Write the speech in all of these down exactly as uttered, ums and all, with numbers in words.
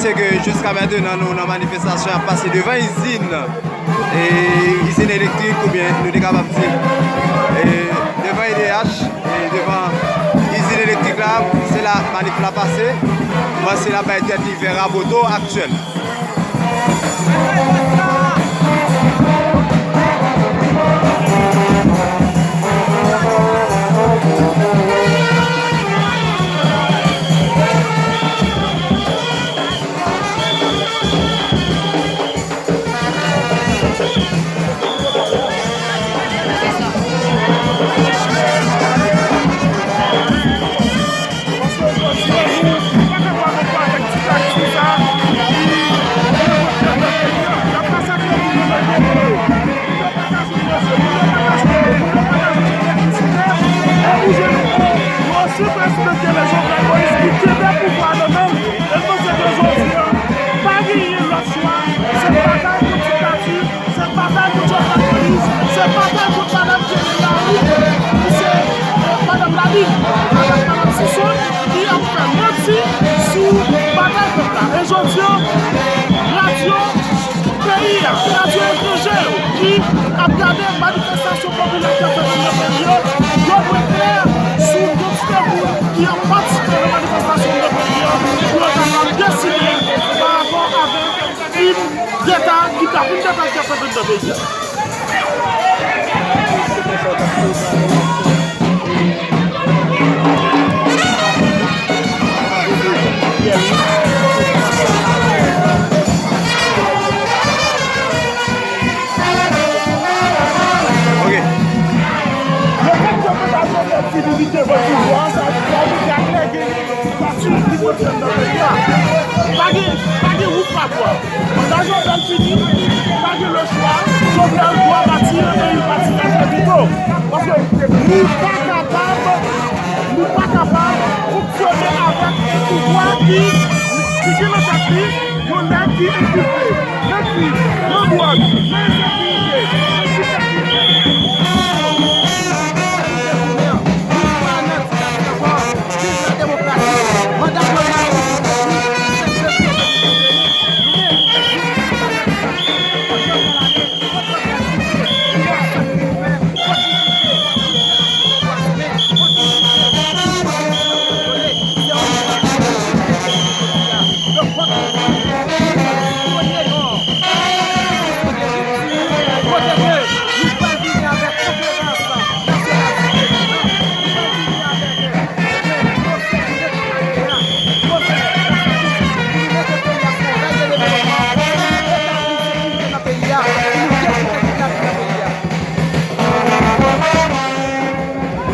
Se ke jiska mentenan nou nan manifestasyon ap pase devan izin, e, izin elektrik oubyen nou te kapab di, e, devan E D H, e, devan izin elektrik la, se la manif la pase. Kòmanse la bay tèt li vè Raboto aktyèl. Ou jwenn yon, yon sipèspektè lè Jovenel Moïse ki kenbe pouvwa nan men l, e l panse ke jodi a, pa genyen lòt chwa, se batay kont diktati, se batay kont Jovenel Moïse, se batay kont madanm ki rele Lali, ki se, eh, madanm Lali, avèk madanm Sison, ki ap fè manti sou batay pèp la. E jodi a, radyo peyi a, radyo etranje yo ki ap gade manifestasyon popilè k ap fèt anndan peyi a, yo dwe klè sou kantite moun ki ap patisipe nan manifestasyon anndan peyi a, pou yo kapab deside pa rapò avèk krim deta ki t ap, krim deta ki ap fèt anndan peyi a. Ok. Lefètke Prezidan Jovenel Moïse li devan pouvwa, sa, sa vle di aklè genyen yon diktati ki fonksyone nan peyi a. Pa gen, pa gen wout pa bwa. Manda Jovenel fini, pa gen lechwa. Jovenel dwe pati, e li pati trè, trè byento. Paske nou pa kapab, nou pa kapab fonksyone avèk yon pouvwa ki, ki gen nan tèt li yon nèg ki enkilte nan krim, nan dwòg, nan ensekirite, nan sipèsirite.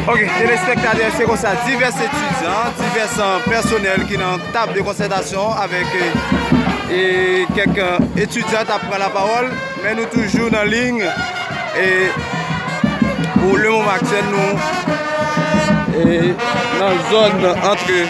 Ok, telespektatè, se konsa, divès etidyan, divès, eh, pèsonèl ki nan tab de konsètasyon avèk, eh, eh, kèk, eh, etidyan t ap pran lapawòl, men nou toujou nan liy, e pou le moman aktyèl, nou, eh, nan zòn antre